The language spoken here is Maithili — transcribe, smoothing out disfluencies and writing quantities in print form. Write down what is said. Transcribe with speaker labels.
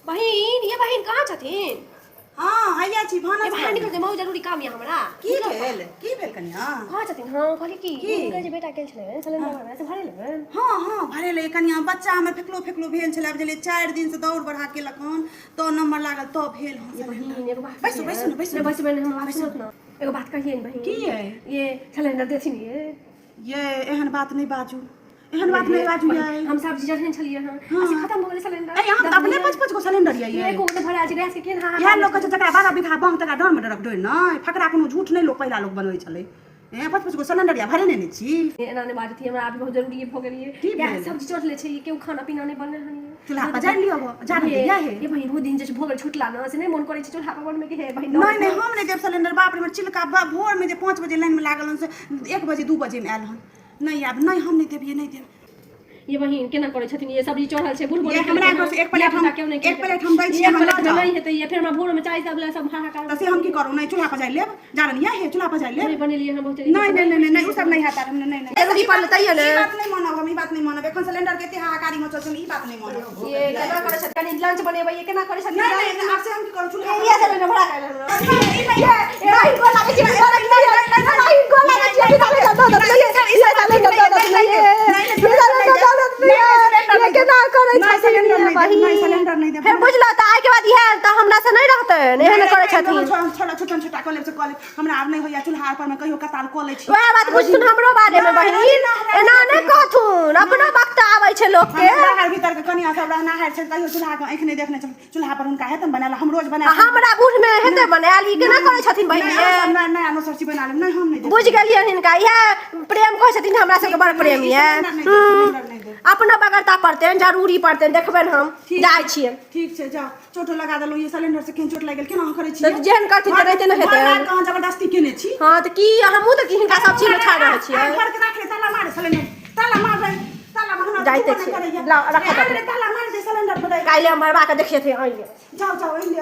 Speaker 1: बहिन, ये बहिन कहाँ छथिन?
Speaker 2: हाँ, हैया छी भानस।
Speaker 1: ये बाहर निकल, बहुत जरूरी काम यऽ हमरा।
Speaker 2: की भेल, की भेल कनिया?
Speaker 1: कहाँ छथिन? हाँ, कहली कि
Speaker 2: की?
Speaker 1: हुनकर जे बेटा गेल छलै सिलेंडर भरबै से भरे लेबै?
Speaker 2: हाँ हाँ, भरेलै कनिया। बच्चा हमर फेकलो फेकलो भेल छलै, बुझलियै? 4 दिन से दौड़ बढ़ा केलक हन, तो नंबर लागल तो भेल हन
Speaker 1: ये
Speaker 2: सिलेंडर।
Speaker 1: बहिन, एगो बात।
Speaker 2: बैसू, बैसू ने, बैसू।
Speaker 1: नहि बैसबै नहि, हमरा बात सुनत ने। एगो बात कहियै ने बहिन।
Speaker 2: की यै?
Speaker 1: ये सिलेंडर देथिन ये?
Speaker 2: ये एहन बात नहि बाजू, एहन बात नहि बाजू यै।
Speaker 1: हम सब चीज जखन छलियै हँ,
Speaker 2: हाँ।
Speaker 1: से खत्म भऽ गेलै सिलेंडर।
Speaker 2: ए, अहाँ तऽ अपने 5 5 गो सिलेंडर यै यै।
Speaker 1: एको गो भरायल छै, गैस के केहन हाहाकार।
Speaker 2: इएह लोक कहै छै जकरा 12 बीघा बांग तकरा डाँड़ मे डरक डोरि नहि। फकरा कोनो झूठ नहि लोक पहिला लोक बनबै छलै। ए, 5 5 गो सिलेंडर या भरेने नहि छी।
Speaker 1: एना नहि बाजती, हमरा अभी बहुत जरूरी भऽ गेलियै।
Speaker 2: की
Speaker 1: गैस
Speaker 2: भेल?
Speaker 1: सब्जी चढ़ले छै, केओ खाना पीना नहि बने हन।
Speaker 2: चूल्हा पर जारि लिअ गो, जारि
Speaker 1: ये
Speaker 2: दिया हे।
Speaker 1: ये बहिन, बहुत दिन जे भऽ गेल छुटला ने, से नहि मोन करै छै चूल्हा पर बनबै के हे बहिन।
Speaker 2: नहि नहि, हम नहि देब सिलेंडर। बाप रे, हमर चिलका भोर मे जे 5 बजे लाइन मे लागल हन से 1 बजे 2 बजे मे आयल हन। नहि आयब, नहि, हम नहि देबियै, नहि देब।
Speaker 1: ये बहिन, केना करै छथिन? ये सब्जी चढ़ल छै, बूढ़
Speaker 2: ये हमरा घर से एक प्लेट हम, एक प्लेट हम दै छियै,
Speaker 1: एक
Speaker 2: अहाँ लऽ
Speaker 1: प्लेट
Speaker 2: जाउ।
Speaker 1: नहि हेतै ये, फेर हमरा भोर में चाय सब लए सब हाहाकार।
Speaker 2: तऽ से हम की करू? नहि, चूल्हा पर जारि लेब, जारन या हे, चूल्हा पर जारि लेब।
Speaker 1: नहि बनेलियै हम बहुत।
Speaker 2: नहि नहि नहि नहि, ओ सब नहि हैत आब, नहि नहि।
Speaker 1: जरूरी पड़लै तैयो ने।
Speaker 2: ई बात नहि मानब हम, ई बात नहि मानब। एखन सिलेंडर के एते हाहाकारी मचल छै, हम ई बात नहि मानब।
Speaker 1: ये केना करै छथिन? कनि लंच बनेबै, ये केना करै छथिन?
Speaker 2: नहि नहि नहि, आब से हम की करू चूल्हा पर?
Speaker 1: ये सिलेंडर भरा के हमरा।
Speaker 2: ई नहि।
Speaker 1: ये बहिन, गोर लागै छी, गोर लागै छी, बहिन, गोर लागै छी, ये दऽ दऽ, ये सिलेंडर दऽ दऽ, ये सिलेंडर दऽ दऽ, ये केना करै छथिन ये बहिन? फेर बुझलऽ तऽ आइ के बाद इएह तऽ हमरा से नहि रहतै, एहन करै छथिन।
Speaker 2: छोड़ा, छोटन छोटा कऽ लेब से कऽ लेब, हमरा आब नहि होइया। चूल्हा पर मे कहियो कताल कऽ लै छी।
Speaker 1: वएह बात बुझथुन हमरो बारे मे बहिन, एना नहि कहथुन, अपनो वक्त आबै छै लोक के।
Speaker 2: बाहर भीतर के कनिया सब रहनाहर छै, कहियो चूल्हा के आँखि नहि देखने छै। चूल्हा पर हुनका हेतन बनायल? हम रोज बना।
Speaker 1: आ हमरा बूढ़ मे हेतै बनायल? ई केना करै छथिन बहिन?
Speaker 2: नहि,
Speaker 1: ये
Speaker 2: अहाँ सब नया नया सब्जी बना लेब। नहि, हम नहि देब।
Speaker 1: बुझि गेलियै हिनका, इएह प्रेम कहै छथिन हमरा सबके बड़ प्रेम
Speaker 2: ई
Speaker 1: यऽ।
Speaker 2: सिलेंडर नहि देब, सिलेंडर नहि देब।
Speaker 1: अपनो बगरता पड़तनि, जरूरी पड़तनि, देखबनि हम।
Speaker 2: ठीक।
Speaker 1: जाइ छियै।
Speaker 2: ठीक छै, जाउ। चोटो लगा देलहुँ। ये सिलेंडर से केहन चोट लागि गेल? केना अहाँ करै छी?
Speaker 1: तऽ जेहन करथिन तेनाहिते ने हेतै।
Speaker 2: अहाँ जबरदस्ती केने छी।
Speaker 1: हँ तऽ की, हमहूँ तऽ हिनका सब चीज मे ठाढ़ रहै छियै।
Speaker 2: घर के राख रे, ताला मारे सिलेंडर, ताला मार रे, ताला मार।
Speaker 1: जाइते छियै। लाउ, राखऽ।
Speaker 2: ताला मार दे सिलेंडर पर।
Speaker 1: काल्हि हम भरबा कऽ देखियै आनि।
Speaker 2: जाओ जाओ, आनि लिअ।